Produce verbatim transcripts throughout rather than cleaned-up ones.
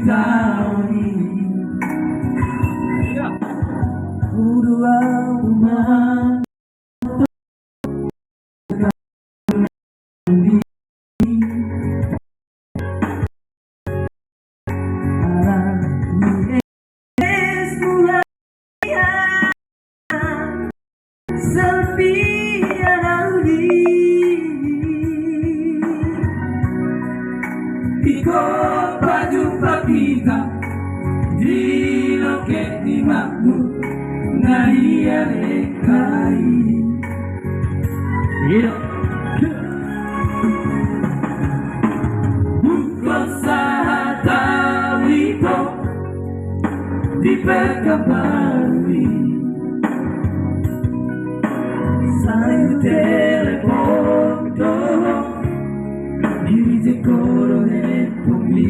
Taon i. Udu au ma. Salpia nauli. Ingkon pajumpa hita di loket ni makmur na di Alek i. Iyo. Buka sahat au ito di Pekanbaru i. Sai hutelepon do, di rijek do telepon i.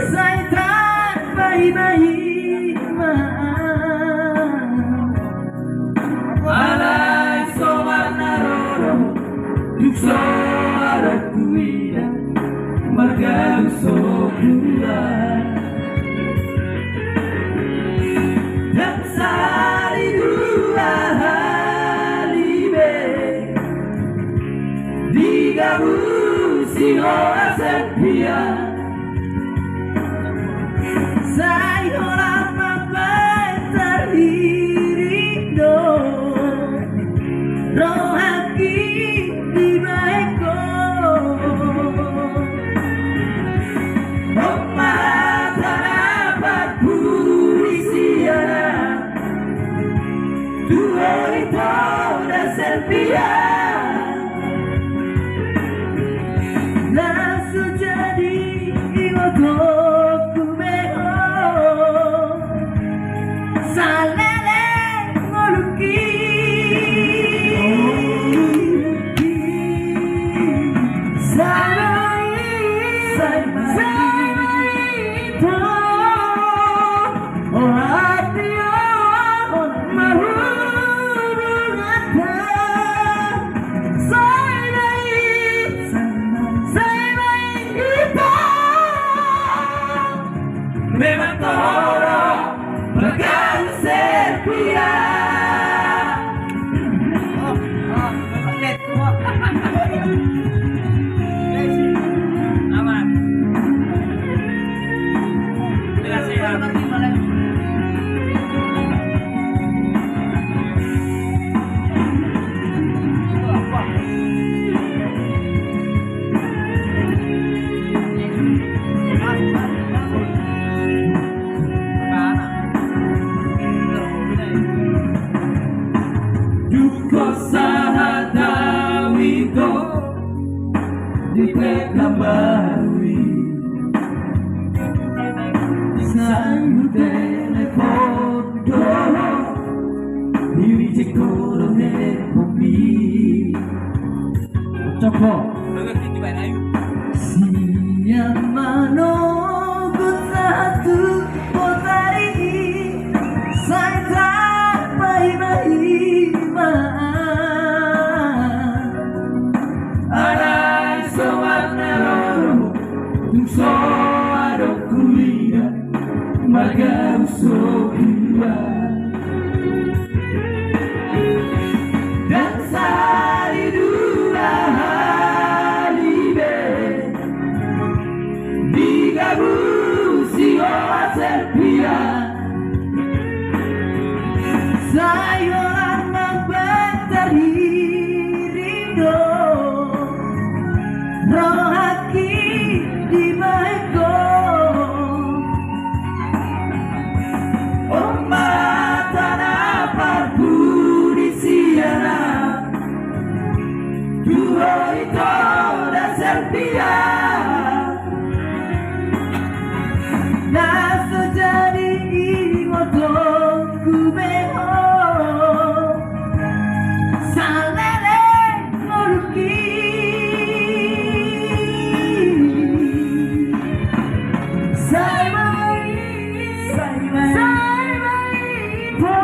Sai tarbahibahi ma. Alai so marnaroro, dung so adong huida, marga so hula. Ndang sahali dua hali be digabusi ho Salpia. Sai holan mambahen tarhirim do rohangki dibahen ho. Homa hata na parpudi sian au tu ho ito da Salpia. Na so jadi ingotonku be ho saleleng ngolungki. Sai ma i, sai ma i, sai ma i, sai ma i. Memang toho do, marga Salpia. Dung sahat au ito di Pekanbaru i, sai hutelepon do, di rijek do telepon i. Coba. Sian manogot sahat tu botari i, sai tarbahibahi ma. Alai so marnaroro, dung so adong huida, marga so hula. Ndang sahali dua hali be digabusi ho Salpia. Sai holan mambahen tarhirim do rohangki dibahen ho. Homa hata na parpudi sian au tu ho ito da Salpia. Na so jadi ingotonku be ho saleleng ngolungki. Sai ma i, sai ma i, sai ma i, ho.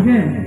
Oke.